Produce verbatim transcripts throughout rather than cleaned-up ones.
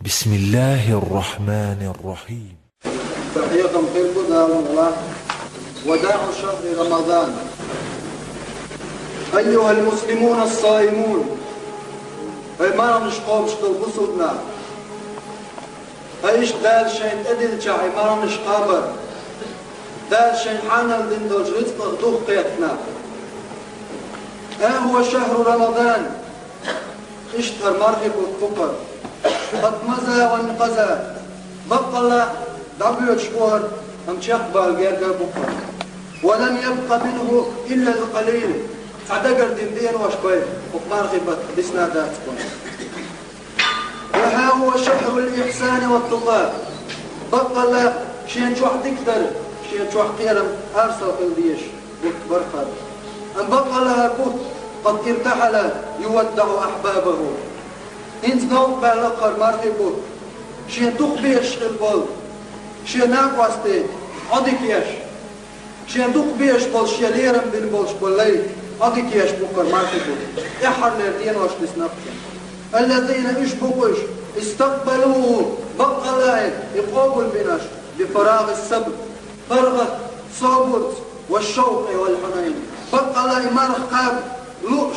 بسم الله الرحمن الرحيم. Хьехам хир бу Дала мукъ лахь. وداع شهر رمضان. أيها المسلمون الصائمون. Хьай марханаш кхобуш долу бусулба нах. Хьай иштта Дала шайна тӀедиллачохь и марханаш кхабар. Дала шайна хьанал дина долчу рицкъах духкхетта нах. ها هو شهر رمضان. Иштта хӀара мархий бутт бу хӀара. قد مضى وانقضى. Баккъалла дӀабоьдуш бу хӀара, амма чекхбала гергара бу хӀара. ولم يبق منه إلا القليل. Цхьа дагардина денош бай, хӀокху мархий баттахь дисна дац бан. وها هو شهر الإحسان والتقى. Баккъалла шен чохь дика дар, шен чохь кхерам, арсал хила дезаш бутт бара хӀара. Амма баккъалла хӀара бутт قد ارتحل يودع أحبابه. ХӀинца новкъа баьлла хӀара мархий бутт. Шен дукха безаш хила болу шен накъостий Ӏодика еш. Шен дукха безаш болу шен лерам бина болуш болу лай Ӏодика еш бу хӀара мархий бутт. ТӀаьххьарлера денош дисна бу. الذين уьш бу уьш, استقبلوه, баккъалла и къобалбинарш, بفراغ الصبر, паргӀат, собарца, والشوق والحنين. Баккъалла и марха кхаба лууш,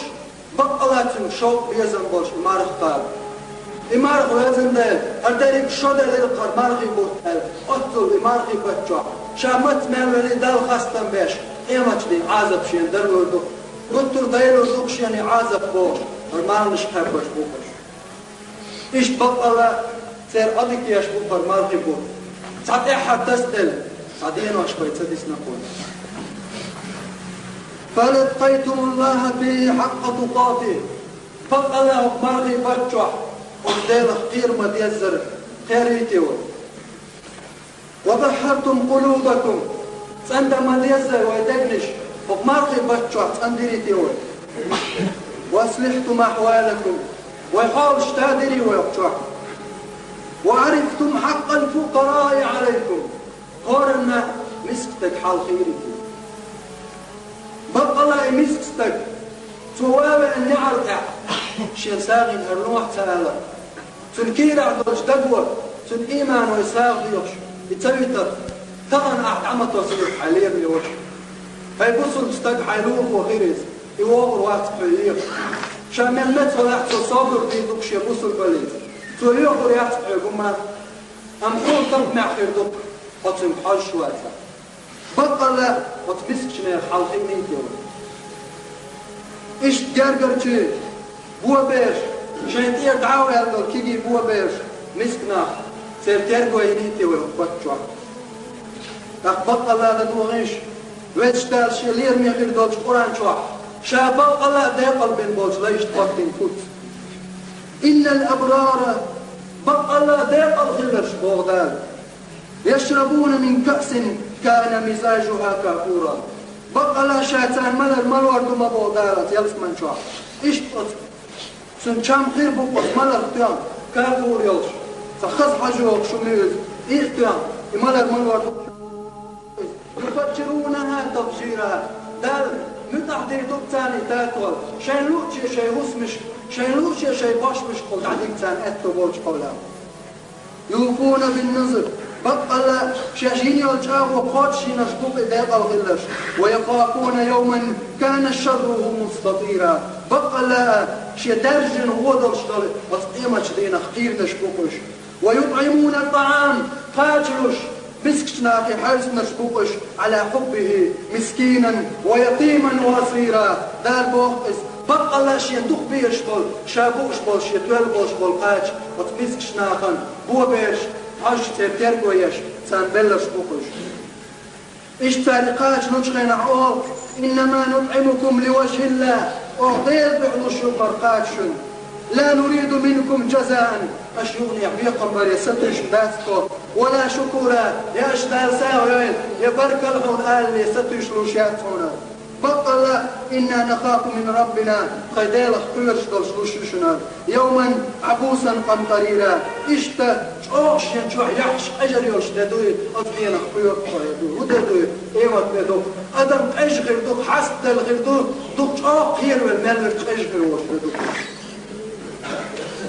баккъалла цуьнга шовкъ, безам болуш и марха кхаба. И марха, везан Дела, хӀара дерриг шо делира хӀара мархий бутт аьлла, оццул и мархий бутт чохь ша маца мел велий Далла хастам беш, къематдийнан Ӏазап шена далур ду. Гуттар а дайлур ду-кх шена и Ӏазап бохуш, хӀара марханаш кхаьбнарш бу уьш. Иштта баккъалла церан Ӏодика еш бу хӀара мархий бутт. Цхьа тӀаьххьара тасаделла, цхьа денош бай ца дисна кхунна. فلاتقيتم الله فيه حق تقاته. Баккъалла хӀокху мархий бутт чохь оцу Делах кхера ма-деззара кхерийта вай. وطهرتم قلوبكم. ЦӀандан ма-деззара вай дегнаш хӀокху мархий бутт чохь цӀандирийта вай. وأصلحتم أحوالكم. Вай хьолаш тадирий вай хӀокху чохь. وعرفتم حق الفقراء عليكم. ХӀоранна миска стаг хьалха хийрийта. Баккъалла и миска стаг, цо ван веана неӀар тӀехь, шен сагӀина хӀара лохьа ца алар. Цуьнан кийрахь долчу даго, цуьнан иймано и сагӀа доьхуш, и ца витар, тахана ахь дӀа ма тосийла хьайн лераме ваша. ХӀай бусулба стаг, хьайн лулахо хир иза, и вогӀур вац хьо йоьхуш. Ша мел меца хилахь, цо собар дийр ду-кх шен бусулбаллица. Цо йоьхур яц хьоьга хӀумма, амма хьуна тапмехь хир ду-кх хьо цуьнга хьожуш вацахь. Баккъалла оцу мискачу нехан хьалха хийрийта вай. Иштта гергарчий бобераш, шайн тӀера дӀа а ваьлла долу кегий бобераш, миска нах, церан терго йинийта вай хӀокху бутт чохь. ТӀаккха баккъалла ладогӀийша, Везачу Дала шен лераме хир долчу Къуръан чохь, ша баккъалла а декъалбина болчу лайшна хӀоттийна куц. إن الأبرار, баккъалла декъалхилларш, боху Дала. يشربون من كأس كان مزاجها كافورا. Баккъалла ша царна малар малор ду ма боху Дала ялсаман чохь. Иштта оцу цуьнан чам хир бу оцу маларх тоьхна, кафур йолуш, цхьа хаза хьожа йогӀуш хӀума ю иза, и а тоьхна, и малар малор ду. يفجرونها تفجيرا. Дала муьтӀахь дийр ду-кх царна и татол, шайн луъучу шайн хӀусамашка, шайн луъучу шайн бошмашкахула дӀадига царна аьтто болчу хьолехь. يوفون بالنذر. Баккъалла шаьш йина йолу чӀагӀо кхочушйинарш бу-кх и декъалхилларш. ويخافون يوما كان شره مستطيرا. Баккъалла шен даьржина гӀо долуш долу оцу къематчу дийнах кхийринарш бу-кх уьш. ويطعمون الطعام, кхача луш, мискачу нахе хьаьрсинарш бу-кх уьш, على حبه مسكينا ويتيما وأسيرا. Дала боху иза, баккъалла шен дукха безаш болу, ша бууш болу, шен тоьлла болуш болу кхача оцу мискачу нахана бобераш, хьожуш церан терго еш, царна белларш бу-кх уьш. Иштта цара и кхача лучу хенахь олу: إنما نطعمكم لوجه الله, оха Делан дуьхьа луш ю хӀара кхача шуна. لا نريد منكم جزاء, аша юханехьа бекхам баре сатуьйсуш дац тхо, ولا شكورا, я аша Далла сагӀа йойла, я баркалла хьуна алале сатуьйсуш луш яц хьуна. Баккъалла, إنا نخاف من ربنا, тхайн Делах кхоьруш долуш луш ю шуна. يوما عبوسا قمطريرا. Иштта чӀогӀа шен чохь яххьаш къежар йолуш де дуй, оцу дийнах кхоьру тхо, хӀун де дуй, къемат де ду. Адам къежа хир ду, хьастаделла хир ду, дукха чӀогӀа кхеравелла мел верг къежа хир волуш де ду.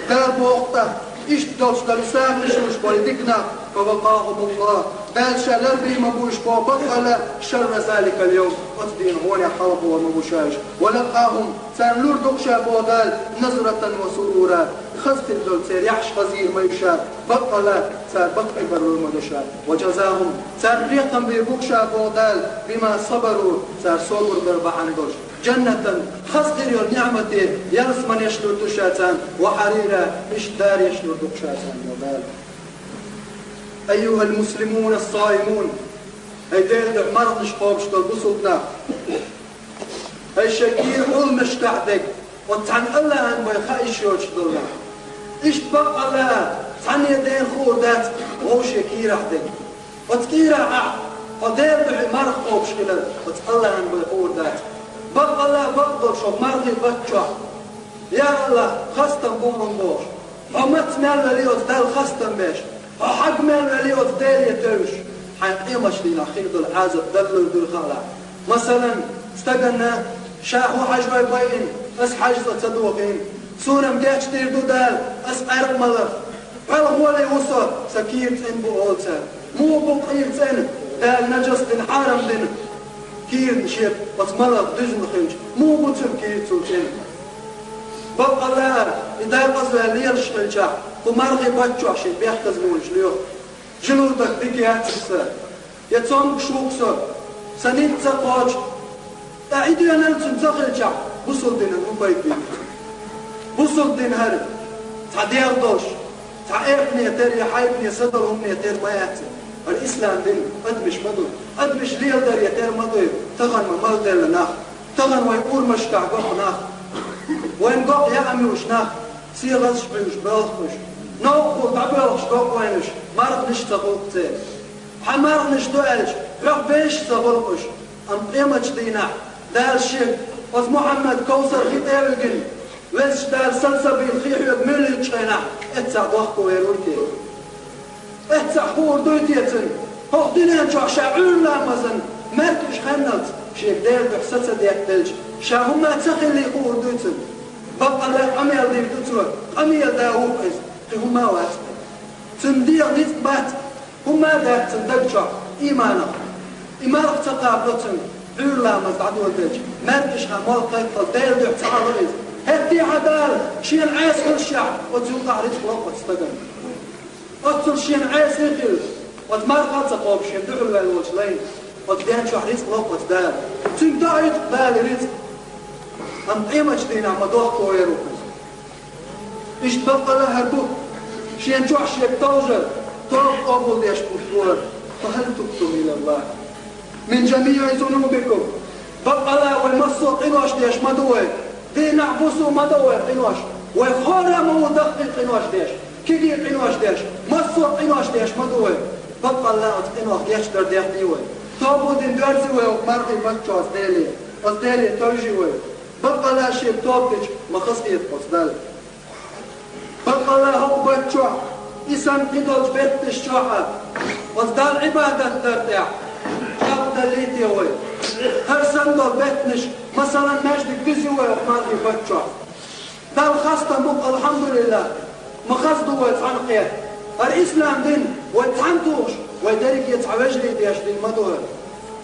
Дала боху тӀаккха: Иштта долуш дара сагӀина шуьш болу дика нах, فوقاهم الله, Дала ша ларбий ма бу уьш боху баккъалла, شر ذلك اليوم, оцу дийнахь гӀонех хьалха ма бу ша уьш. ولقاهم, царна лур ду-кх ша боху Дала, نضرة وسرورا, хаза хир долу церан яххьаш хазийра ма ю ша, баккъалла, цара баккхий бара лур ма ду ша. وجزاهم, царна лерам бийр бу-кх ша боху Дала, بما صبروا, цара собар дар бахьана долуш. جنة, хаза хир йолу ниӀмате ялсаманеш лур ду ша царна, وحريرا, иштта дареш лур ду-кх ша царна боху Дала. أيها المسلمون الصائمون, хӀай Делан дуьхьа марханаш кхобуш долу бусулба нах! Хьайн шайн кийра Ӏуламашкахь дерг, оцу цхьана АллахӀан бен хаа йиш йоцуш долу нах. Иштта баккъалла, цхьанне дена хуур дац вовшийн кийрахь дерг. Оцу кийрахь ахь хьо Делан дуьхьа марха кхобуш хилар, оцу АллахӀан бен хуур дац. Баккъалла, бакъдолуш хӀокху мархийн баттахь чохь: «Я АллахӀ, хастам бу хьуна», – бохуш. Хьо маца мел вели оцу Далла хастам беш, хьо хьагга мел вели оцу Деле тевжаш, хьайн къематдийнахь хир долу Ӏазап Далла лур дуьйхьа а лахь. Масалан, стаганна: «Ша хӀун хьажа вай байина, ас хьажа цӀа ца дохийна. Суна-м гечдийр ду Дала, ас къаьркъа ма лаха. Пхьалхоле ву со, сан кийра цӀена бу», – олу цара. Муха бу кийра цӀена? Дала нажас дина, хьарам дина кийра шен оцу малхах дуьзна хилча, муха бу цуьнан кийра цул цӀена? Баккъалла, и декъаза ваьлла лелаш хилчахь, кху мархийн баттахь шен бехказлонаш лоьху. Желудок дика яц-кх сан, я цомгуш ву-кх со, сан ницкъ ца кхочу. Ткъа и доьналла цуьнан ца хилчахь, бусулба динан хӀун пайда бийр бу? Бусулба дин хӀара цхьа дегӀ долуш, цхьа эртане тера я хьайбане са долу хӀумане тера ма яц. ХӀара ислам дин адамаш ма ду. Адамаш леладаре тера ма ду, тахана ма малделла нах. Тахана вайн урамашкахь го-кх нах. Вайна го-кх яа муьлш нах, сехьазаш буьйлуш боьлху уьш. Новкъахула дӀабоьлхуш го-кх вайна уьш, марханаш а ца хуьлу-кх церан. Хьан марханаш ду аьлча, хьох безаш а ца хуьлу-кх уьш. Амма къематдийнахь Дала шега оцу Мухьаммад Кавсар хи тӀе а вигина, Везачу Дала салсабийла хи хьоьга муьлххачу хенахь, эццахь дохко вер вуй те? Эццахь хуур дуй те цуьнан, хӀокху дуьнен чохь ша Ӏуьйра ламазан маьркӀаж хенналц шега Делан дуьхьа са ца деттаделча, ша хӀумма а ца хиллий хуур дуй цуьнан? Баккъалла, къамел дийр ду цо, къамел да ву-кх иза, кхин хӀумма а вац-кх. Цуьнан дегӀан ницкъ бац, хӀумма а дац цуьнан даг чохь ийманах. И марха ца кхабало цуьнан, Ӏуьйра ламаз дӀадоладелча, маьркӀаж хан молла кхайкхина Делан дуьхьа ца Ӏало иза. ХӀетте а Дала шена Ӏеса хилча, оцу юкъахь рицкъ ло оцу стагана. Оццул шена Ӏеса хилла, оцу марха а ца кхобуш шена дуьхьал ваьлла волчу лайна, оцу ден чохь рицкъ ло оцу Дала. Цуьнга доуьйту-кх Дала и рицкъ. Амма къематдийнахь ма дохко вер ву-кх иза. Иштта баккъалла хӀара бу, шен чохь шега товжар, тоба къобалдеш бу хӀара. فهل تبتم إلى الله من جميع ذنوبكم. Баккъалла вай массо а къинош деш ма ду вай. Дийнахь, буса ма до вай къинош. Вай хӀора а ма ву даккхий къинош деш, кегий къинош деш, массо а къинош деш ма ду вай. Баккъалла оцу къинойх гечдар дехний вай. Тоба дина доьрзий вай оцу мархийн баттахь оцу Деле. Оцу Деле тевжий вай. Баккъалла шега тоба дича ма хазахета оцу Далла. Баккъалла хӀокху баттахь чохь, и санна кхидолчу беттанаш чохь а, оцу Далла Ӏибадат дар тӀехь чӀагӀдаллий те вай? ХӀара санна долу беттанаш, масалан, маьждиг дуьзий вай хӀокху мархийн баттахь чохь? Далла хастам бу-кх, алхьамдулиллахӀ, ма хаза ду вай цхьаьна кхетта. ХӀара ислам дин вай цхьаьна тухуш, вай дерриге цхьа вежарий деш дин ма ду хӀара.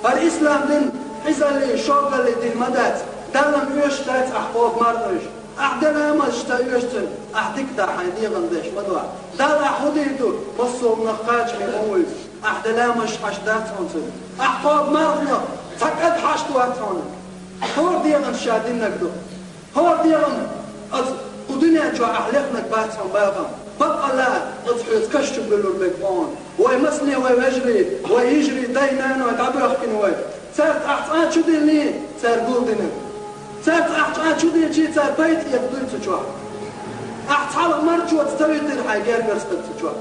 ХӀара ислам дин хьизаллий, шогаллий дин ма дац, Далла-м оьшуш дац ахь кхобу марханаш. Ахь ден ламазаш ца оьшу цуьнан, ахь дика дахь хьайн дегӀан деш ма ду ахь. Далла ахь хӀун дийр ду, массо а хӀуманах кхачаме ма вуьйцу. Ахь ден ламазаш хьашт дац хьуна цуьнан. Ахь кхобу марханах цхьа кӀад хьашт вац хьуна. ХӀора дегӀанаш ша диннарг ду. ХӀора дегӀан, оцу кху дуьнен чохь ахь лехнарг бац хьуна бахам. Баккъалла, оцу хьоьца каш чу буьллур берг бу хьуна. Вай массане, вай вежарий, вай йижарий, дай-наной дӀабоьхкина вай. Цаьрца ахь цкъа а чу диллий, цара гулдинарг. Цаьрца ахь цкъа а чу диллчий, цара пайда хетар дуй цу чохь? Ахь цхьалха марчоца ца витира хьайн гергара стаг цу чохь?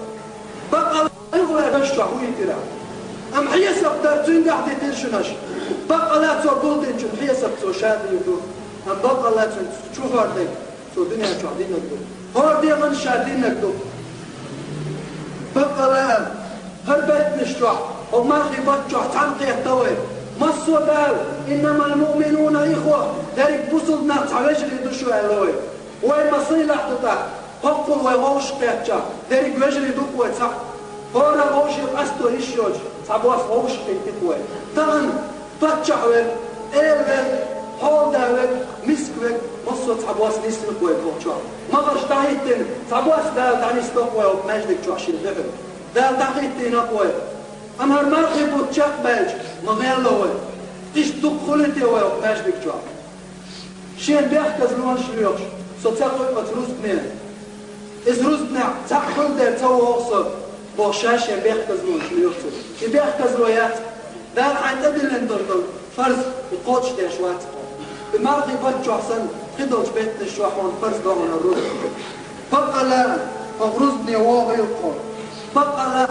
Баккъалла, айхьа вай каш чохь вуьйтира. Амма хьесап дар цуьнгахь дитира шуна аша. Баккъалла цо гулдинчун хьесап цо ша дийр ду. Амма баккъалла цуьнан чу хӀордерг цо дуьнен чохь динарг ду. ХӀора дегӀанаш ша диннарг ду. Баккъалла, хӀара беттанаш чохь, хӀокху мархийн баттахь чохь цхьаьна кхетта вай. Массо а Дала: «إنما المؤمنون إخوة», дерриг бусулба нах цхьа вежарий ду шу аьлла вай. Вай ма сийлахь ду тӀаккха, хӀоккхул вай вовшах кхетчахь, Дерриг вежарий ду-кх вай цхьаъ. ХӀора вовшийн къасто йиш йоцуш, цхьабосса вовшахкхийтина-кх вай. Тахана паччахь верг, эла верг, хьолада верг, миска верг, массо а цхьабосса нисвина-кх вай кху чохь. Махкаш дӀахӀиттина, цхьабосса Дала дӀанисдо-кх вай оцу маьждиг чохь шен дуьхьал. Дала дӀахӀиттийна-кх вай. Амма хӀара мархий бутт чекхбаьлча, ма гӀелло вай. Иштта дукха хуьлий те вай оцу маьждиг чохь? Шен бехказлонаш лоьхуш, со ца кхуьу оцу рузбане. Иза рузбанехь цхьаъ хуьлу дела ца вогӀу со, бохуш, ша шен бехказлонаш лоьху цо. И бехказло яц, Дала хьайна тӀедиллина долу фарз и кхочушдеш вац хьо. И мархий бутт чохь санна, кхидолчу беттанаш чохь хьуна фарз до хьуна рузбане. Баккъалла, хьо рузбане вогӀийла-кх хьо. Баккъалла,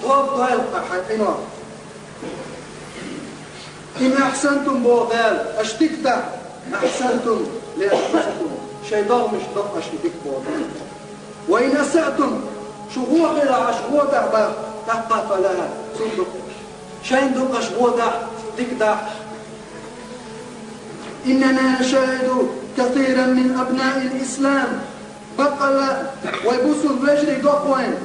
тоба дойла-кх хьайн къинойх. «Ин ахьсантум», боху Дала, аша дика дахь, «ахьсантум ли анфусикум», шайн догӀмашна до аша дика боху. «Ва ин асаътум», шу гӀо хилахь аша гӀо дахь боху, «тӀаккха фалаха», цунна ду-кх. Шайна ду-кх аша гӀо дахь, дика дахь. «Иннана нашхьаду касиран мин абнаил ислам». Баккъалла, вай бусулба вежарий до-кх вайна.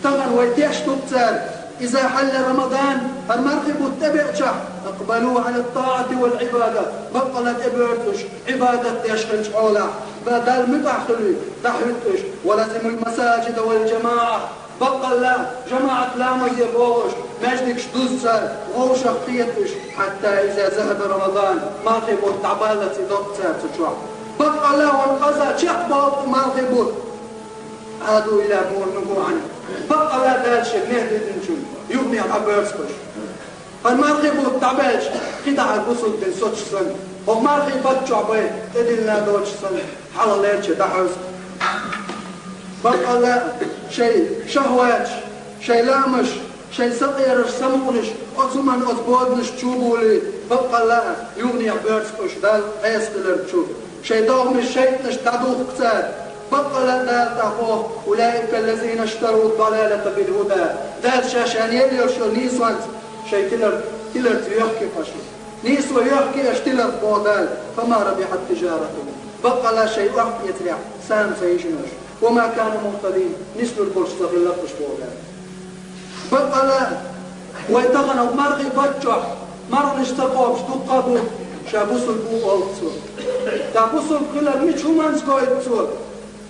Тахана вай тешна ду-кх цара. «Иза хьалла Рамадан», хӀара мархий бутт тӀебеачахь, «акъбалу Ӏала ттаӀати вал Ӏибада», баккъалла тӀебоьрзу уьш, Ӏибадат деш хилча хьолахь, Далла муьтӀахь хуьлий, дӀахӀуьтту уьш, «ва лазимул масаджида вал джамаӀа». Баккъалла, жамаӀат ламазе богӀуш, маьждигаш дузу цара, вовшах кхета уьш, «хьатта иза захаба Рамадан», мархий бутт дӀабаллалц и до-кх цара цу чохь. Баккъалла, «ва ин къаза», чекхболу мархий бутт, «Ӏаду иля ма нуху Ӏанху». Баккъалла, Дала шен мехь диллинчунна юханехьа дӀабоьрзу уьш. ХӀара мархий бутт дӀабаьлча, кхидӀа хӀара бусулба дин соцуш санна, хӀокху мархий бутт чохь бен тӀедиллина доцуш санна, хьалха лерча дӀахьоьзу. Баккъалла, шайн шахӀваташ, шайн лаамаш, шайн сакъерарш, самукъанаш оцу хӀуманна, оцу боданашна чу а булий, баккъалла, юханехьа боьрзу уьш Далла Ӏеса хилар чу. Шайн догӀмаш шайтӀанашна дӀадухку цара. Баккъалла, Дала тӀаккха боху: «Улаика ллазина штарав далалата бил хӀуда». Дала ша шайна елла йолу нийсонца шайн тилар, тиларца йоьхкина аша. Нийсо йоьхкина аша тиларх, боху Дала, «фама рабихьат тижаратухум». Баккъалла, шайн охьа эцарехь сама ца йижина аша. «Ва ма кану мухтадин», нислур болуш ца хилла аша, боху Дала. Баккъалла, вай тахана мархий бутт чохь, марханаш ца кхобуш дуккха а бу, ша бусулба ву олу цо. Ша бусулба хилар мича хӀуманца гойту цо?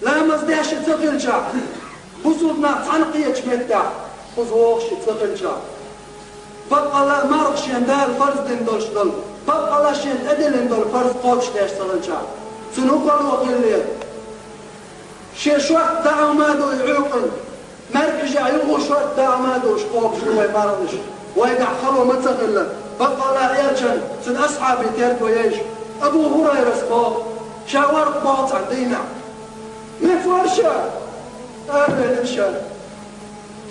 Ламаз деш и ца хилчахь, бусулба нах цхьаьна кхечу меттехь, кхуза вогӀуш и ца хилчахь. Баккъалла, марха шен Дала фарз дина долуш долу, баккъалла, шен тӀедиллина долу фарз кхочушдеш ца хилчахь, цуьнан хӀун хало хилла? Шен шортта даӀа ма ду и Ӏуьйкъана, маьркӀажехь юха шортта даӀа ма ду уьш кхобуш ду вай марханаш. Вайгахь хало ма ца хилла. Баккъалла, элчан, цуьнан асхьабийн терго ейша, Абу ХӀурайрас боху, ша вара-кх боху цхьана дийнахь. Меца вара ша? Аравелира ша.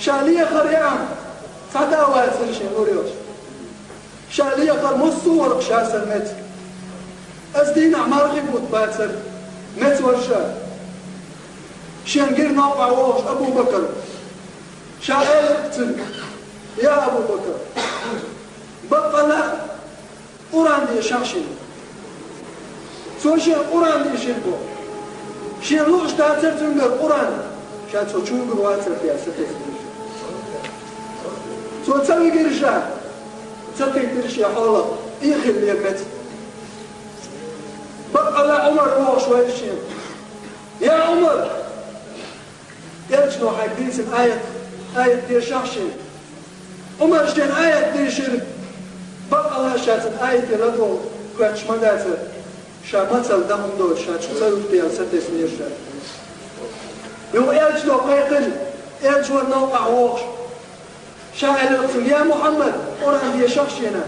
Ша лехар яахь, цхьа да а вацара шен лур йолуш. Ша лехар массо а вара-кх ша санна меца. Аса дийнахь мархий бутт бацара, меца вара ша. Шена гира новкъахь вогӀуш Абу Бакар. Ша элира-кх цуьнга: «Я Абу Бакар, баккъалла а Къуръан дешахь шена». Цо шена Къуръан дийшира боху. Шена лууш дацара цуьнгара Къуръан, ша цо чуьйгур вацара те сатесна. Цо ца вигира ша, ца кхийтира шен хьолах, и хилла меца. Баккъалла Ӏумар вогӀуш вайра шена: «Я Ӏумар, элчано хьайга дийцина аят, аят дешахь шена». Ӏумара шена аят дийшира, баккъалла ша цуьнан аяте ладогӀа коьрташ ма дацара, ша мацалла дан хӀума доцуш, ша чу ца вуьту дела сатеснера ша. Юха элчано кхайкхира, элча вара новкъахь вогӀуш. Ша элира цуьнга: «Я Мухьаммад, Къуръан дешахь шена».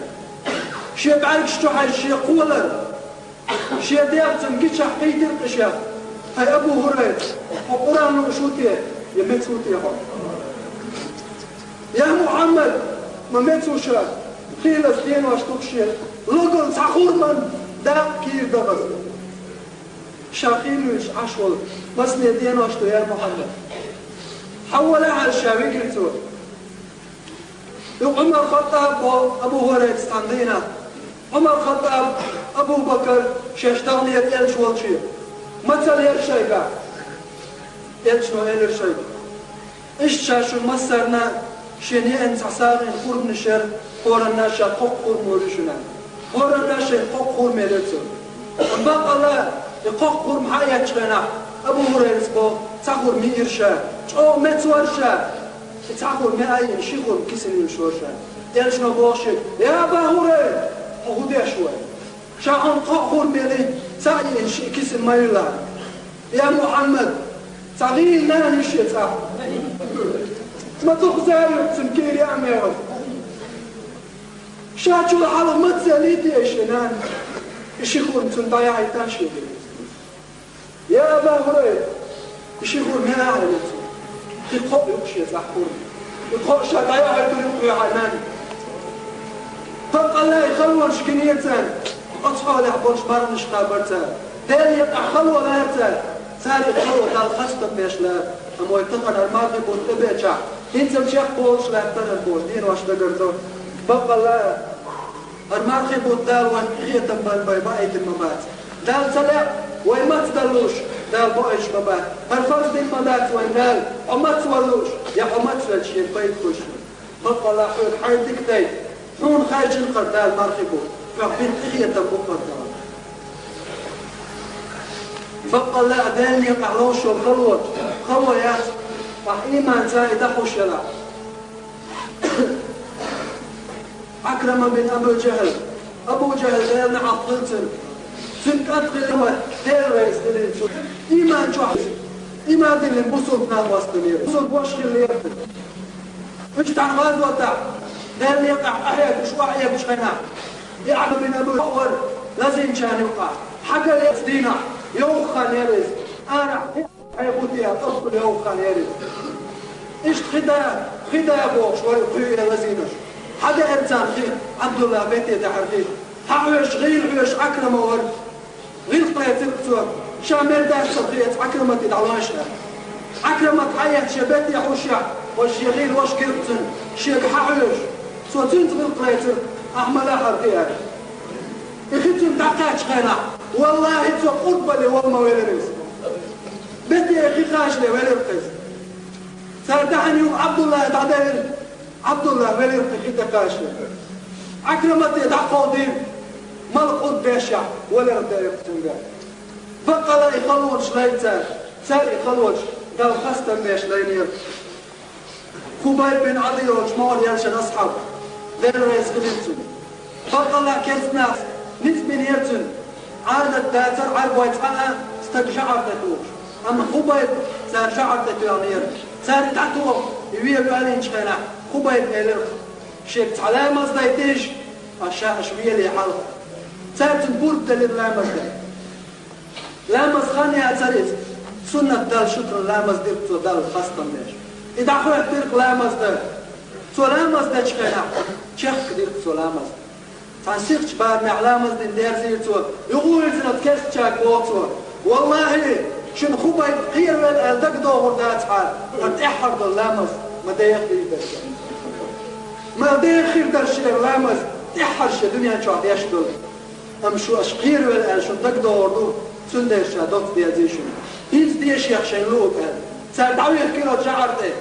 Шен бӀаьргаш чу хьаьжча шен кхолара, шен дегӀ цуьнан гичахь кхийтира-кх ша: «ХӀай Абу ХӀурайра, хьо Къуръан лууш ву те, я меца ву те хьо?» «Я Мухьаммад, ма меца ву ша, хийлаза денош ду-кх шен, логал цхьа хурман дакъа кийра дахаза». Ша хийла вуьйлуш Ӏаш волу масане денош ду, я Мухьаммад. Хьан валахьара ша вигира цо. Юха Ӏумар Хаттаб боху Абу ХӀурайрас цхьана дийнахь. Ӏумар Хаттаб, Абу Бакар шаьш даханера элча волчу. Мацалла яра шайгахь? Элчано элира шайга: Иштта ша шун массарна шен еана цхьа сагӀина хурманаш яр, хӀоранна ша кхоккха хурма лур ю шуна. ХӀоранна шайна кхоккха хурма елира цо. Амма баккъалла, и кхоккха хурма хьаэцачу хенахь, Абу ХӀурайрас боху, цхьа хурма йиира ша, чӀогӀа меца вара ша. И цхьа хурма яа а йина, ши хурма кисана йолуш вара ша. Элчано боху шега: «Я Аба ХӀурайра, хьо хӀун деш вара? Ша хьуна кхоккха хурма елла, цхьаъ йиъна, шиъ кисана ма йилла. Я Мухьаммад, цхьа гӀийла нана ю шен цӀахь. Ма дукха за ю цуьнан кийра яа мегар. Ша чул хьалха маца елла те шен нана?» И ши хурма цунна дӀаяхьийтина шега. «Я Аба ХӀурайра, и ши хурма яа хьайна цо. Кхин кхоъ ю-кх шен цӀахь хурма. И кхоъ ша дӀаяхьийтур ю-кх хьан нанна». Баккъалла и халонаш гинера царна, оцу хьолехь болчу марханаш кхаббара цара. Делан некъахь хало лара цара. Цара и хало Далла хастам беш лара. Амма вай тахана хӀара мархи бутт тӀебеачахь, хӀинца-м чекхболуш лаьттара бохуш, денош дагардо. Баккъалла, хӀара мархи бутт Дала вайна къинхетам бан бен баийтина ма бац. Далла ца лаьа, вай маца далуш, Дала боуьйтуш ма бац. ХӀара фарз дина ма дац вайна Дала, хьо маца валуш, я хьо маца велча шена пайда хуьлуш. Баккъалла, хьоьга хьайн дика дай, хьуна хаьржина хӀара Дала мархи бутт, хьох бина къинхетам бу хӀара Дала. Баккъалла а Делан некъахь ловш йолу хало, хало яц, ахь ийманца и дӀахьуш елахь. Ӏакрама бин Абу Джахьл. Абу Джахьл Делан неӀалт хуьлу цуьнан. Цуьнан кӀант хилла вара, Делан реза хилла цуьнан. Ийман чохь, ийман диллина бусулба нах васталера. Бусулба ваша хиллера. Уьш тахана гӀазотехь, Делан некъахь къахьегуш, охьаэгучу хенахь, и Ӏакрама бин Абу Джахьл вара лазийначарна юкъахь. Хьагал яц дийнахь, йовха хан яра иза. Арахь хьекху те, тӀаккха йовха хан яра иза. Иштта хи да, хи да бохуш вара кхуьуш лазийнарш. Хьадаьара царна хи, Ӏабдулла бете дахьара хи. Хьахьоьжуш, гӀийла хьоьжуш Ӏакрама вара. ГӀиллакх лецира цо, ша мел даьссалц хи эца Ӏакрамате дӀалойша аьлла. Ӏакрамат хьаэцна шен бете хьуш яхь, вай шен гӀийла ваша гира цунна, шега хьахьоьжуш. Цо цуьнца гӀиллакх лецира, ахьа ма лахьара хи аьлла. И хи цунна дӀакхаьччу хенахь, валлахӀи, цо къурбале вала ма велира иза. Бете хи кхачале велира-кх иза. Цара тахана юха Ӏабдулла дӀаделира. Ӏабдулла велира-кх хи тӀекхачале. Ӏакрамате дӀакховдийра, мала къурба дешшехь, валар делира цуьнга. Баккъалла и халонаш лайна цара, цара и халонаш Далла хастам беш лайнера. Хубайб бин Ӏади йолчу могӀара яьлла шен асхьаб, Дела реза хилира цунна. Баккъалла керста нах ницкъ бинера цуьнан. Ӏадат дацара Ӏарбойн цхьа а стаг жаӀар тӀе тухуш. Амма Хубайб цара жаӀар тӀе тоьхнера. Цара дӀатоха и вен ваьллачу хенахь, Хубайб элира-кх: «Шега цхьа ламаз дайтийша, ткъа ша аша веле хьалха». Цара цунна пурба делира ламаз дан. Ламаз хан яцара иза. Суннат Далла шуьтра ламаз дира цо Далла хастам беш. И дӀахӀоьттира-кх ламаз дан. Цо ламаз дечу хенахь, чехка дира-кх цо ламаз. Цхьана сихачу барамехь ламаз дина дерзийра цо, юха вуьйцина оцу керстачаьрга боху цо: «ВаллахӀи, шуна Хубайб кхеравелла аьлла дагадогӀур дацахьара, хӀара тӀаьххьара долу ламаз ма деха хир дара шен. Ма деха хир дара шен ламаз, тӀаьххьара шен дуьнен чохь деш долу. Амма шу аша кхеравелла аьлла шуна дагадогӀур ду, цундела ша доцца дезий шуна. ХӀинца дешех шайна луург», аьлла. Цара дӀавихкира оцу жаӀар тӀе.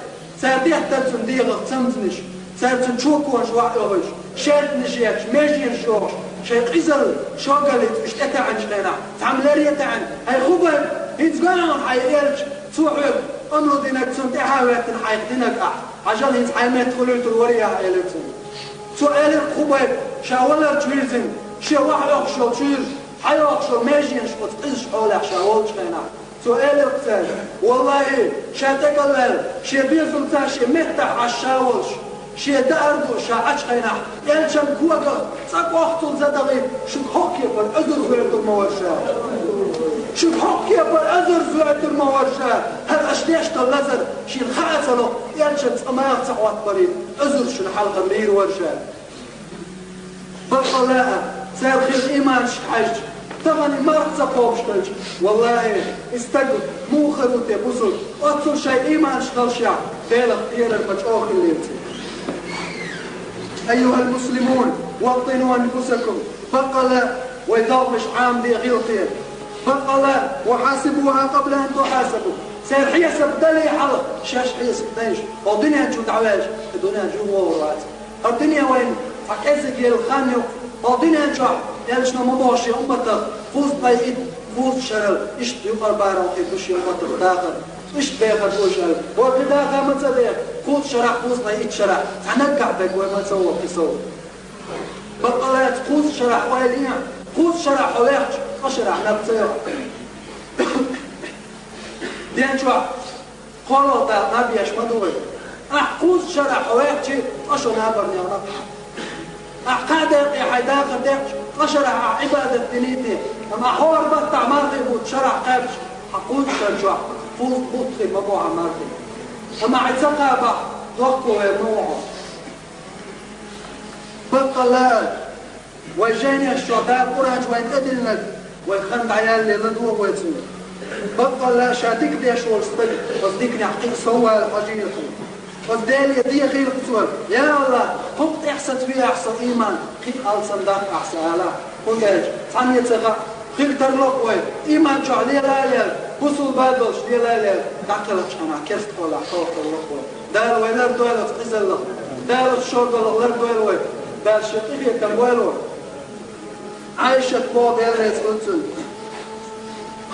Цара деттара цунна дегӀах цамзанаш, цара цунна чоконаш охьаоьхуш, шаьртанаш етташ, меженаш йохуш, шайн къизалла шогаллица уьш тӀетаьӀначу хенахь, цхьамма лере а таьӀна: «ХӀай Хубайб, хӀинца гой хьуна хьайн элча, цо хьоьга омра динарг цунна тӀаьхьа а хӀоьттина хьайх динарг ахь, хьажал, хӀинца хьайн метта хуьлуьйтур вара ахь», элира цунна. Цо элира-кх Хубайб, ша валарчу вирзина, шен охьаоьхуш йолу чуьйра, хьайохуш йолу меженаш оцу къизачу хьолехь ша волчу хенахь. Цо элира-кх цаьрга: «ВаллахӀи, ша тӀекӀел ваьлла, шен доьзалца шен меттахь Ӏаш ша волуш, шен даар ду ша Ӏачу хенахь, элчан когах цкъа кӀохцул за далийта, шуьга хӀокху кепара оьзург гӀоьртур ма вара ша. Шуьга хӀокху кепара оьзург гӀоьртур ма вара ша. ХӀара аша деш долу лазар шена хаа ца ло, элчан цкъа маха ца хьоттабарийта, оьзург шуна хьалхара лийр вара ша». Баккъалла а, цара хилла ийманашка хьаьжча, тахана и марха ца кхобуш хилча, валлахӀи, и стаг муха хир ву те бусулба, оццул шайн ийманаш халшехь, Делах кхерар ма чӀогӀа хиллера цуьнан. أيها المسلمون، وطنوا أنفسكم. Баккъалла, вай догӀмаш Ӏамаде гӀиллакхе. Баккъалла, وحاسبوها قبل أن تحاسبوا. Церан хьесап дале хьалха, шаьш хьесап дайша, хӀокху дуьнен чу дӀаваьлча, кху дуьнен чу вогӀур вац. ХӀара дуьне вайна цхьа кӀеззиг елла хан ю, хӀокху дуьнен чохь, элчано ма боху шен умматах, кхузткъе итт, кхузткъа шарал, иштта юкъара барам хир ду шен умматах дахар, иштта бехар бу уьш аьлла. ХӀокху даха ма ца беха, кхузткъа шарахь, кхузткъе итт шарахь, цхьа наггахь берг вай ма ца вогӀу кхин сов. Баккъалла а кхузткъа шарахь ойла е, кхузткъа шарахь хьо ваьхча, ткъа шарахь наб ца йо. Ден чохь кхоалгӀа Дала наб еш ма ду вай. Ахь кхузткъа шарахь хьо ваьхча, ткъа шо набарна йогӀу. Ахь кхаа декъе хьайн дахар дехча, ткъа шарахь ахь Ӏибадат динийта, амма ахь хӀора баттахь мархий бутт шарахь кхаьбча, хьан кхузткъа шар чохь кхузткъа бутт хир ма бу хьан мархий. Амма ахь и ца кхабахь, дохко вер ма ву хьо. Баккъалла а, вай жайнаш чохь Дала Къуръан чу вайна тӀедиллинарг, вай хан дӀаялле ладогӀа вай цунна. Баккъалла а ша дика деш волу стаг, оцу диканехь кхин а сов вала хьожийла хьуна. Оцу Деле дехийла цо: «Я АллахӀ, хӀокху тӀехь сацаве ахь сан ийман, кхин а алсам даккха ахь сан», — ала. ХӀунда аьлча цхьанне ца хаьа, хир тарло-кх вай, ийман чохь лела а лела, бусулба а долуш лела а лела, дӀакхелхачу хенахь керста кхолахь тохталло-кх вай. Дала вай лардойла оцу къизаллах. Дала оцу шордаллах лардойла вай. Дала шен къинхетам бойла вай. Ӏайшат боху, Дела реза хуьлда цунна.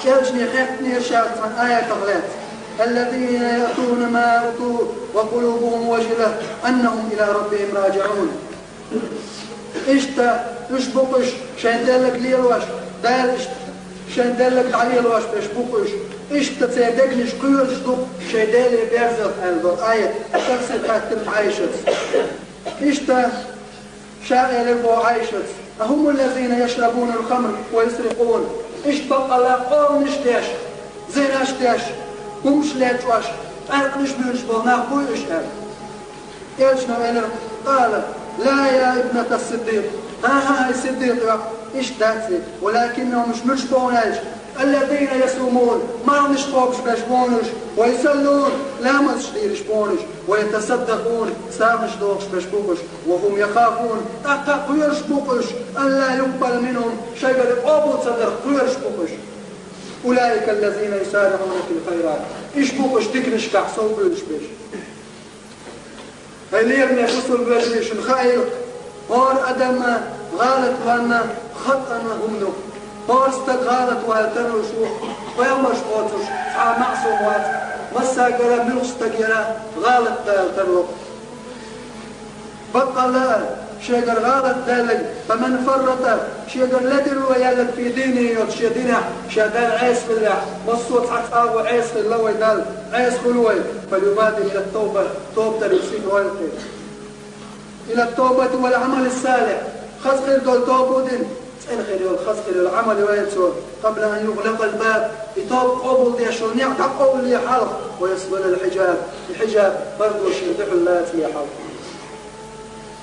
Элчане хеттинера ша цхьана аятах лаьцна: «الذين يؤتون ما آتوا وقلوبهم وجلة أنهم إلى ربهم راجعون». Иштта уьш бу-кх уьш, шайн деллаг лелош, Дала иштта шайн деллаг дӀалелош берш бу-кх уьш. Иштта церан дегнаш кхоьруш ду-кх шайн Деле берзалц, аьлла долу аят тафсир хаттира Ӏайшас. Иштта ша элира боху Ӏайшас: «أهم الذين يشربون الخمر ويسرقون». Иштта баккъалла къоланаш деш, зинаш деш, хӀумаш лечкъош, къаьркъанаш муьйлуш болу нах буй уьш аьлла. Элчано элира: «قال: لا يا ابنة الصديق». ХӀан-хӀа, хӀай Сиддикъ йоӀ, иштта дац и. «ولكنهم», уьш муьлш бу аьлча, «الذين يصومون», мархнаш кхобуш берш бу уьш, «ويصلون», ламазаш дийраш бу уьш, «ويتصدقون», сагӀанаш дохуш берш бу уьш, «وهم يخافون», тӀаккха а кхоьруш бу уьш, «أن لا يقبل منهم», шайгара къобал ца дарх кхоьруш бу уьш. «أولئك الذين يسارعون في الخيرات». Уьш бу уьш диканашкахь сов буьйлуш берш. ХӀай лераме бусулба вежарий, шуна хаийла, хӀора адам гӀалат ваьлча, хатӀана хӀума ду. ХӀора стаг гӀалат вала тарлуш ву, пайхамарш боцуш, цхьа а маъсум вац, массаьргара муьлхха стаг яра гӀалат вала тарло. Баккъалла а, шегара гӀалат даьлларг, «فمن فرط», шегара ледарло яьлларг, «في دينه», йоцу шен динехь, ша Далла Ӏеса хиллехь, массо а цхьацца агӀо Ӏеса хилла вай Далла, Ӏеса хуьлу вай, «فليبادر إلى التوبة», тоба даре сиха ойла хир. «إلى التوبة والعمل الصالح», хаза хир долу тоба дина, цӀена хир йолу, хаза хир йолу Ӏамал йойла цо, «قبل أن يغلق الباب», и тоба къобал деш йолу некъ дӀакъовлале хьалха, «ويسبل الحجاب», и хьижаб, пардо шена дуьхьал лацале хьалха.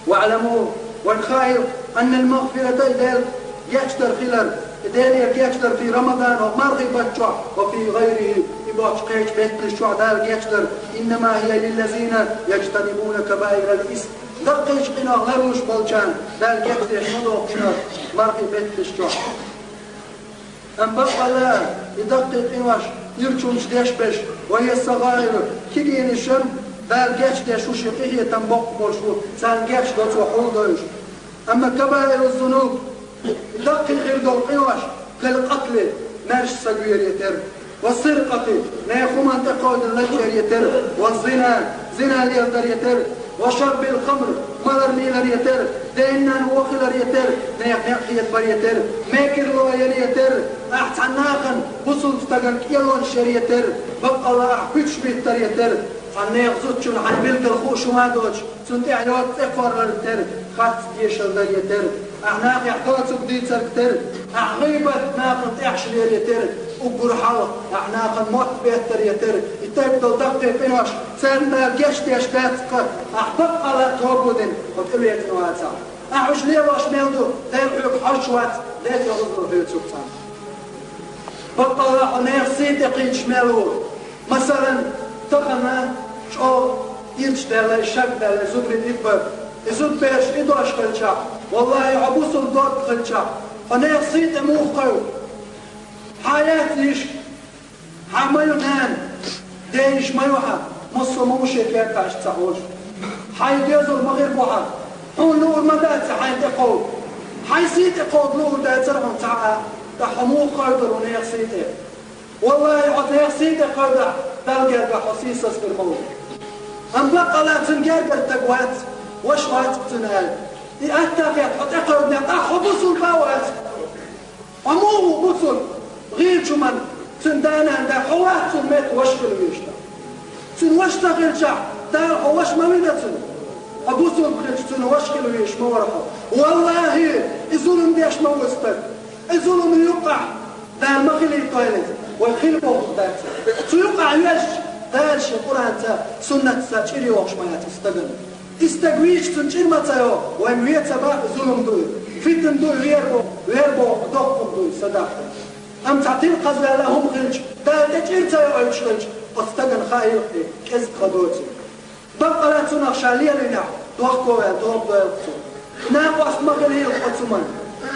«واعلموا», вайна хаийла, «أن المغفرة», и Дела гечдар хилар, и Делера гечдар, «في رمضان», хӀокху мархий баттахь, «وفي غيره», и боцчу кхечу беттанаш чохь Дала гечдар, «إنما هي للذين يجتنبون كبائر الإثم». Даккхийчу къинойх ларлуш болчарна Дала гечдеш ма доху шуна мархий беттанаш чохь. Амма баккъалла а, и даккхий къинош, ирчунаш деш берш, «وهي الصغائر», кегийнаш-м Дала гечдеш ву, шен къинхетам боккха болуш ву, царна гечдо цо хьулдевлла. Амма «كبائر الذنوب», и даккхий хир долу къинош, «كالقتل», маьрша сагавер я тера, «والسرقة», нехан хӀуманна тӀекховдийна лачкъор я тера, «والزنا», зина леладар я тера, «وشرب الخمر», малар мийлар я тера, ден-ненан вон хилар я тера, нехан некъ хетабар я тера, мекарло яр я тера, ахь цхьана нахана, бусулба стагана кӀелонаш яр я тера, баккъалла ахь куьцаш биттар я тера, цхьана нехан зудчунна хьайн билггал хууш хӀума а доцуш, цунна тӀехь йоцу цӀе кхоррар тера, харц тешалла дар я тера, ахь нахехь доцург дийцарг тера, ахь гӀийбат, нахана тӀехьашвер я тера, уггар хьалха ахь нахана мотт беттар я тера, и тайпа долу даккхий къинош, царна Дала гечдеш дац-кха, ахь баккъалла а тоба дина, хьо тӀевеана вацахь. Ахь уьш лелош мел ду, Дела хьоьга хьожуш вац, Дела тӀе гӀузло хьоьцуш царна. Баккъалла а хьо нехан сий тӀе кхийдаш мел ву. Масалан, тахана чӀогӀа ирча даьлла, шаг даьлла, зударий итт бара. И зудбераш, и дош хилчахь, валлахӀи, хьо бусулба дог хилчахь, хьо нехан сий тӀе муха кхойу? Хьан яц йиша? Хьан ма ю нана? Ден йиша ма ю хьан, массо а ма ву шен кертахь иштта ца хьожуш. Хьайн доьзал ма хир бу хьан, хьуна луур ма дац хьайна тӀекховда. Хьайн сий тӀекховда луур дацара хьуна цхьа а, ткъа хьо муха кхевдара ву нехан сий тӀе? Валлахьи, хьо нехан сий тӀе кхевдахь, Далла гергахь хьо сийсаз хир ма ву. Амма баккъалла цуьнан гергара стаг вац, ваша вац-кх цуьнан аьлла. И атта а хетта хьо тӀекхевдинехь, тӀаккха хьо бусулба а вац. Хьо муха ву бусулба? ГӀийлачу хӀуманна цуьнан да-нана даьхна, хьо вац цунна метта ваша хила везаш. Цуьнан ваша ца хилчахь, Дала хьо ваша ма вина цунна. Хьо бусулба хилча, цунна ваша хила везаш ма вара хьо. Валлахьи, и зулам деш ма ву стаг. И зулам юккъехь Дала ма хилийтойла иза, вай хила бохург дац. Цу юккъехь везча, Дала шен Къуръанца, суннатца чӀир йохуш ма яц и стагана. И стаг вийча, цунна чӀир ма ца йо, вайна вен ца баккха зулам ду и, фитна ду и, вер бо, вер бо, доккха хӀума ду и, садаккха. Амма цхьа тилкхазваьлла хӀума хилча, Дала тӀе чӀир ца йоуьйтуш хилча, оцу стагана хаийла-кх и, кӀезиг хан доцийла. Баккъалла цунах ша лелийнехь, дохко ваьлла тоба дойла-кх цо. Накъост ма хилийла оцу хӀуманна.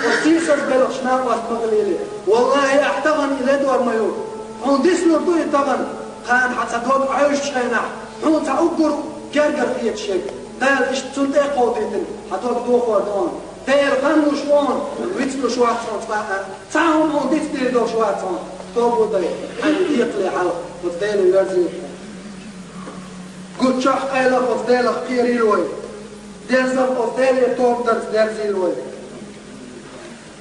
Оцу сийсаз белхаш накъост ма хилийла. Валлахьи, ахь тахана и ледор ма ю. Хьуна дицлур ду и тахана, кхана хьан цхьа дог Ӏаьвжачу хенахь, хьуна цхьа уггар гергара хеташ ерг. Дала иштта цунна тӀе а кховдийтина, хьан дог дохор ду хьуна. Дела хан луш ву хьуна, вицлуш вац хьуна цкъа а. Цхьа а хӀума хьуна дицдийр долуш вац хьуна. Тоба дай, хьайн декхале хьалха, оцу Деле верзийла хьуна. Гуччохь къайлаха оцу Делах кхерийла вай. Деззалх оцу Деле тоба дарца дерзийла вай.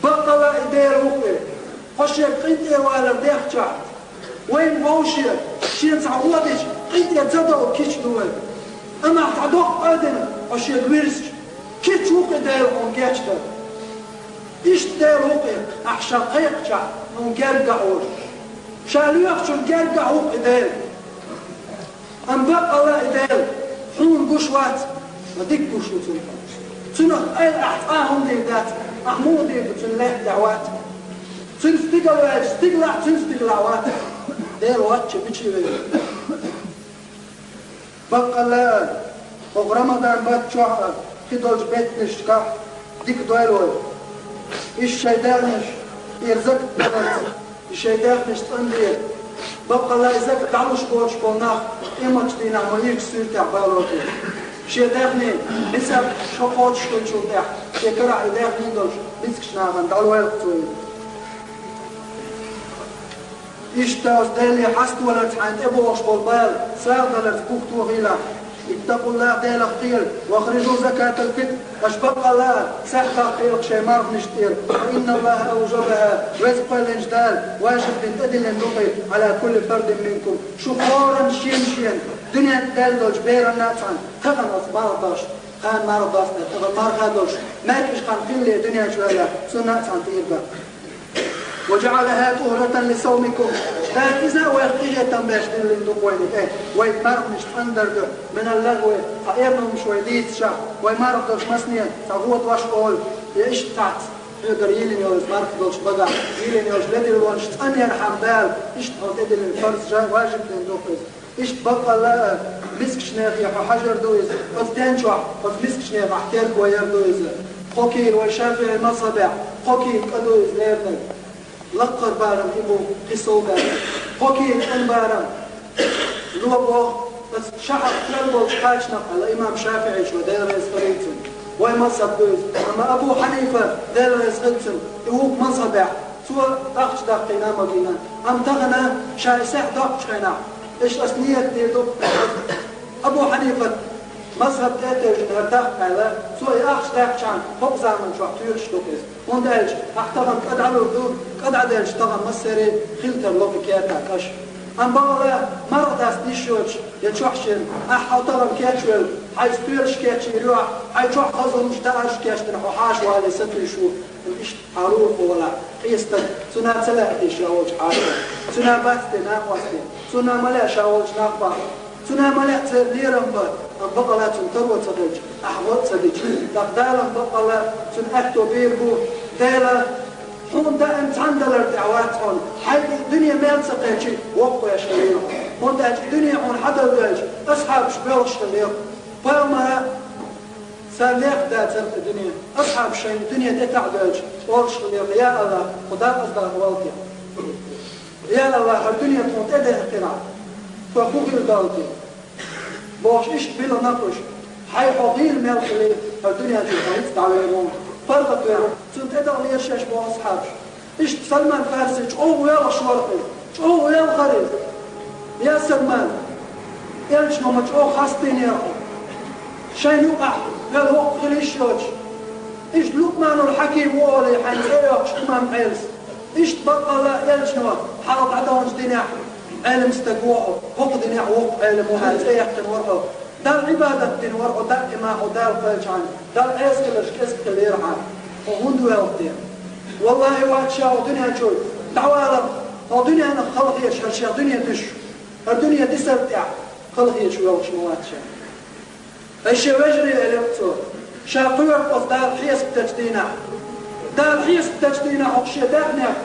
Баккъалла и Дела ву-кх и. Хьо шега къинтӀера валар дехчахь, вайна вовше, шена цхьа гӀо дича, къинтӀера ца довла кийча ду вай. Амма ахь цхьа доккха а дина, хьо шега вирзича, кийча ву-кх и Дела хьуна гечдар. Иштта Дела ву-кх и, ахь ша кхайкхачахь, хьуна гергахь волуш. Ша лоьхучунна гергахь ву-кх и Дела. Амма баккъалла и Дела хьуна гуш вац, ма дика гуш ву цунна. Цунах къайла ахь цкъа а хӀума дийр дац, ахь муха дийр ду, цуьнан лаьтта тӀехь вац. Цуьнан стигала ваьлча, стигалахь, цуьнан стигалахь вац. Дела воцча мича вер ву? Баккъалла а, хӀокху Рамадан баттахь а, кхидолчу беттанашкахь а дика дойла вай. Иштта шайн даьхнаш, и закат даларца, и шайн даьхнаш цӀандера. Баккъалла и закат дӀалуш боцуш болу нах къематчу дийнахь ма ирчу суьртехь балош бу. Шен даьхнийн нисаб шо кхочуш хиллачул тӀаьхьа, шен карахь и даьхний долуш мискачу нахана дӀалойла-кх цо иза. Иштта оцу Деле хьаставаларца хьайна тӀебогӀуш болу бала сагӀа даларца пухто хийла. Иттакъуллах, Делах кхера, ва ахрижу закатал фитр, аша баккъалла а сагӀа даккхийла-кх шайн марханашна тӀера, фа инналлаха авжабаха, Веза кхоьллинчу Дала важиб дина, тӀедиллина ду-кх и, Ӏала кулли фардин минкум, шун хӀоранна шен-шен дуьнен тӀе даьлла долчу беранна а цхьаьна, тахана оцу марха дашна, кхана марха дастина, тахана марха долуш, маьркӀажа хан хилале дуьнен чу ваьлла, цунна а цхьаьна тӀера дан. وجعلها طهرة لصومكم. Дала иза а вайх къинхетам беш диллина ду-кх вайна тӀе, вай марханаш цӀандар дуьхьа, من اللغو, цхьа эрна хӀумаш вай дийцича, вай марха долуш масане цхьа гӀо дош олу, я иштта цхьацца хьоьгара йийлина йолу иза марха долчу багахь, йийлина йолчу ледиллонаш цӀанъярхьама Дала, иштта хьуна тӀедиллина фарз жа, важиб дина ду-кх иза. Иштта баккъалла а, мискачу нехан хьо хьажар ду иза, оцу ден чохь, оцу мискачу нехан терго яр ду иза. Кхокийла вай ШафиӀи мазхабехь, кхокийла кӀа ду иза лернарг. Лакхара барам и бу, кхин сов баьлла. Кхокийла кӀан барам, ло боху, оцу шахьарх кхоьлла болчу кхачанах аьлла имам ШафиӀичо, Дела реза хуьлийла цунна. Вай мазхаб ду иза. Амма Абу Хьанифа, Дела реза хуьлийла цунна, и вукху мазхабехь, цо ахча даккхийна а ма гина. Амма тахана ша и сагӀа доккхучу хенахь, иштта ас ниет дийр ду, Абу Хьанифат мазхаб тӀе а тевжина хӀара даккха аьлла, цо и ахча даьккхичхьана хӀокху заманчохь тоьхуш ду-кх иза. ХӀунда аьлча ахь тахана кӀа дӀалур ду, кӀа дӀаделча тахана массаьрий хила тарло-кх и кертахь кӀаш. Амма баккъалла марха даста йиш йоцуш, я чохь шена, ахь хьо тахана кечвелла, хьайн стоьлаш кечйийр ю ахь, хьайн чохь хаза хӀумаш, даарш кечдина хьо хьаша вале сатуьйсуш ву. Иштта хьалур хьо валахь, къен стаг, цунна ца лаьа те ша волчу хьаша, цунна бац те накъост, цунна ма лаьа ша волчу нах бахьа, цунна ма лаьа церан лерам бан, амма баккъалла цунна таро ца хилча, ахь гӀо а ца дича, тӀаккха Дала баккъалла цунна аьтто бийр бу. Дела, хьуна даим цхьаьна далар тӀехь вац хьуна, хьайга и дуьне мел ца кхечи, воккхавеш хилийла. ХӀунда аьлча и дуьне хьуна хьадала доьлча, асхьабаш боьлхуш хилла. Пайхамара цара лехна дацара и дуьне. Асхьабаш шайна дуьне тӀетаӀдоьлча, олуш хилла: «Я АллахӀ, кху дакъаза даха валла те. Я АллахӀ, хӀара дуьне тхуна тӀедехкина. Ва хӀун хир далти? Бохуш иштта била накъуш. Хьай хьо гӀийла мел хилий, хӀара дуьнен чу хьо хӀинца дӀавер ву, паргӀатвер ву. Цунна тӀедагӀа лера шаьш боху асхьабаш. Иштта Салман Фарси чӀогӀа велхаш вара иза, чӀогӀа велхара иза. Я Салман, элчано ма чӀогӀа хастийнера хьо. Шайна юкъахь хӀара воккха хила йиш йоцуш. Иштта Лукъманул Хьаким ву олий хьайна цӀе йоккхуш имам Ӏелас. Иштта баккъалла элчано хьалха дӀадаханчу динехь Ӏелам стаг ву хьо, хӀокху динехь воккха Ӏелам ву аьлла цӀе яьккхина вара хьо. Далла Ӏибадат дина вара хьо, даима хьо Дала кхоьллинчхьана, Далла Ӏеса хиларш кӀезиг хилира хьан. Хьо хӀунда воьлху те? Валлахьи, вац ша хӀокху дуьнен чуьра дӀавалар, хьо дуьненах халахеташ, хӀара шех дуьне дуьсуш, хӀара дуьне дисар тӀехь халахеташ воьлхуш ма вац ша. Ай шен вежарий, элира цо, ша кхоьру оцу Дала хьесап дечу дийнахь. Дала хьесап дечу дийнахь хӀокху шен даьхнех,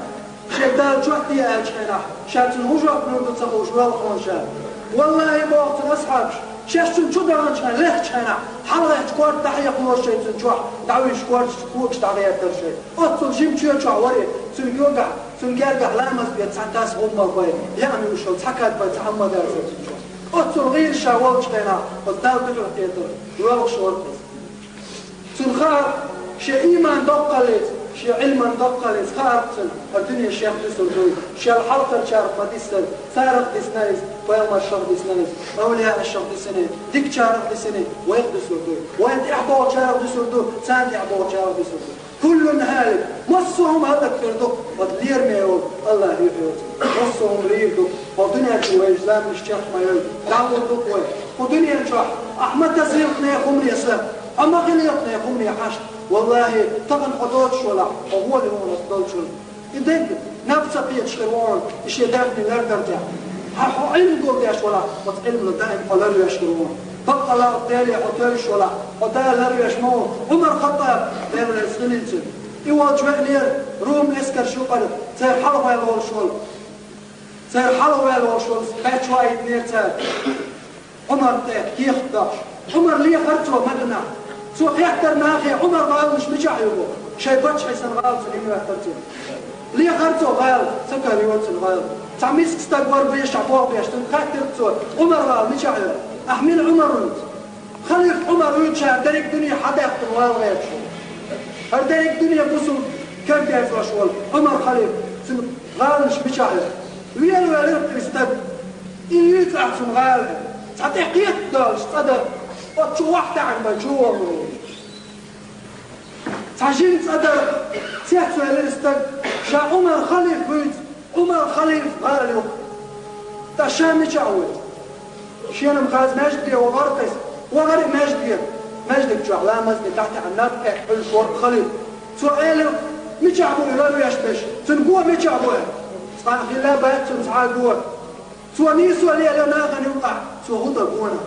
шега Дала чот де аьллачу хенахь, ша цунна хӀун жоп лур ду ца хууш воьлху хьуна ша. Валлахьи, боху цуьнан асхьабаш, шаьш цунна чу даханчу хенахь, лехча хенахь, хьалхарчу корта дӀахьекхалора шайн цуьнан чохь, дӀавуьйш корташ, когаш дӀагӀертара шайн. Оццул жима чоь чохь вара, цуьнан когахь, цуьнан гергахь ламаз бен цхьа таса гӀум ма бай, яа муьлш йолу цхьа кад бай, цхьа хӀумма дац цуьнан чохь. Оццул гӀийла ша волчу хенахь, оцу Далла дуьхьал кхетар, воьлхуш вара иза. Цунна хаьара, шен ийман доккхаллица, шен Ӏилман доккхаллица хаьара цунна, хӀара дуьне шех дуьсур дуй, шел хьалхарчарах ма-диссара, царах дисна иза, пайхамаршах дисна иза, авлияашах дисина, дикачарах дисина, вайх дуьсур дуй. Вайна тӀехь бохучарах дуьсур ду, царна тӀехь бохучарах дуьсур ду. Куллун хӀалик, массо а хӀума хӀаллак хир ду, оцу лераме волу АллахӀ юхь йоцург. Массо а хӀума лийр ду, хӀокху дуьнен чу вайша заманаш чекх ма йойла, дӀахӀур ду вай. Кху дуьнен чохь ахь ма тасийла нехан хӀумане са, хьо ма хилийла нехан хӀумане хьашт. ВаллахӀи, тахана хьо доцуш валахь, хьо гӀоли хьуна оцу долчунна. И дерг наб ца кхеташ хир ву хьуна, и шен даьхни лардар тӀехь. Хьан хьо Ӏилма гулдеш валахь, оцу Ӏилмана даим хьо ларвеш хир ву хьуна. Баккъалла Деле хьо тевжаш валахь, хьо Дала ларвеш ма ву. Ӏумар Хаттаб, Дела реза хилийла цунна. И волчу веанера Рум эскарш юкъара, церан хьалхаваьлла волуш волу. Церан хьалхаваьлла волуш волу баьчча ваийтинера цара. Ӏумар тӀе кехат дохуш. Ӏумар лехара цо Мадинахь. Цо хеттара нахе Ӏумар гӀаланаш мичахь ю боху. Шайн паччахьан гӀала цунна йина хеттара цо. Лехара цо гӀала, ца карайо цунна гӀала. Цхьа миска стаг вара бешахь боху беш, цунна хаьттира цо, Ӏумар гӀала мичахь ю? Ахь мила Ӏумар вуьйцу? Халиф Ӏумар вуьйцу ша дерриг дуьне хьадаьккхина вала гӀерташ волу. ХӀара дерриг дуьне бусулба кара дерзош волу Ӏумар халиф, цуьнан гӀаланаш мичахь ю? Велавелира кхин стаг. И юьйцу ахь цунна гӀала. Цхьа тӀе кхетадолуш цӀа дара. Оцу чу вахь таьӀна бан чу вогӀур ву. Цхьа жима цӀа дара. Цецвелира стаг. Ша Ӏумар халиф вуьйцу. Ӏумар халиф гӀала ю. Ткъа ша мичахь вуьйцу? Шена-м хаза маьждиге вахара иза. Вахара и маьждиге. Маьждиг чохь ламаз де дӀатаьӀна наб кхетта Ӏуьллуш вара халиф. Цо элира, мичахь бу и ларвеш берш? Цуьнан го мичахь бу? Цкъа а хилла бац цуьнан цхьа а го. Цо нийсо лелайо нахана юкъахь, цо хӀун до гонах?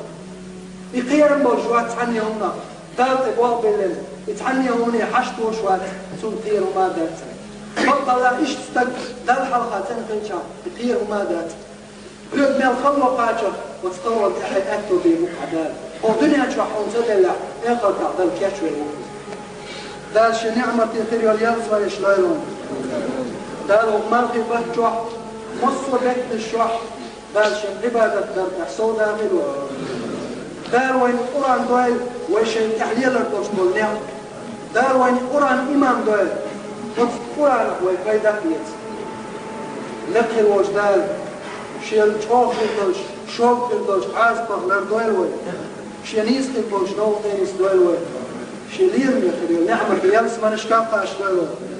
И кхерам болуш вац цхьанне хӀуманах. Далла тӀе болх биллина, и цхьанне хӀумане хьашт волуш вац, цунна кхера хӀума а дац. Баккъалла иштта стаг Далла хьалха цӀена хилчахь, и кхера хӀума а дац. Хьоьга мел хало кхача, оцу халонна тӀе хьайн аьтто бийр бу-кх хьан Дала. Хьо дуьнен чохь хьуна ца деллехь, эхартахь Далла кечвер ву хьуна. Дала шен ниӀматийн хир йолу ялсаманеш лойла хьуна. Дала хӀокху мархин баттахь чохь, массо а беттанаш чохь, Дала шен Ӏибадат дар тӀехь совдахийла вай. Дала вайна Къуръан дойла, вай шайна тӀехь лелар долуш болу неӀ. Дала вайна Къуръан имам дойла, оцу Къуръанах вай пайда а эца. Лекха хир волчу Дала, шен чӀогӀа хир долуш, шога хир долуш Ӏазапах лардойла вай. Шен нийса хир болчу новкъа тӀе нисдойла вай. Шен лераме хир йолу ниӀмат ялсаманашка а кхачадойла вай.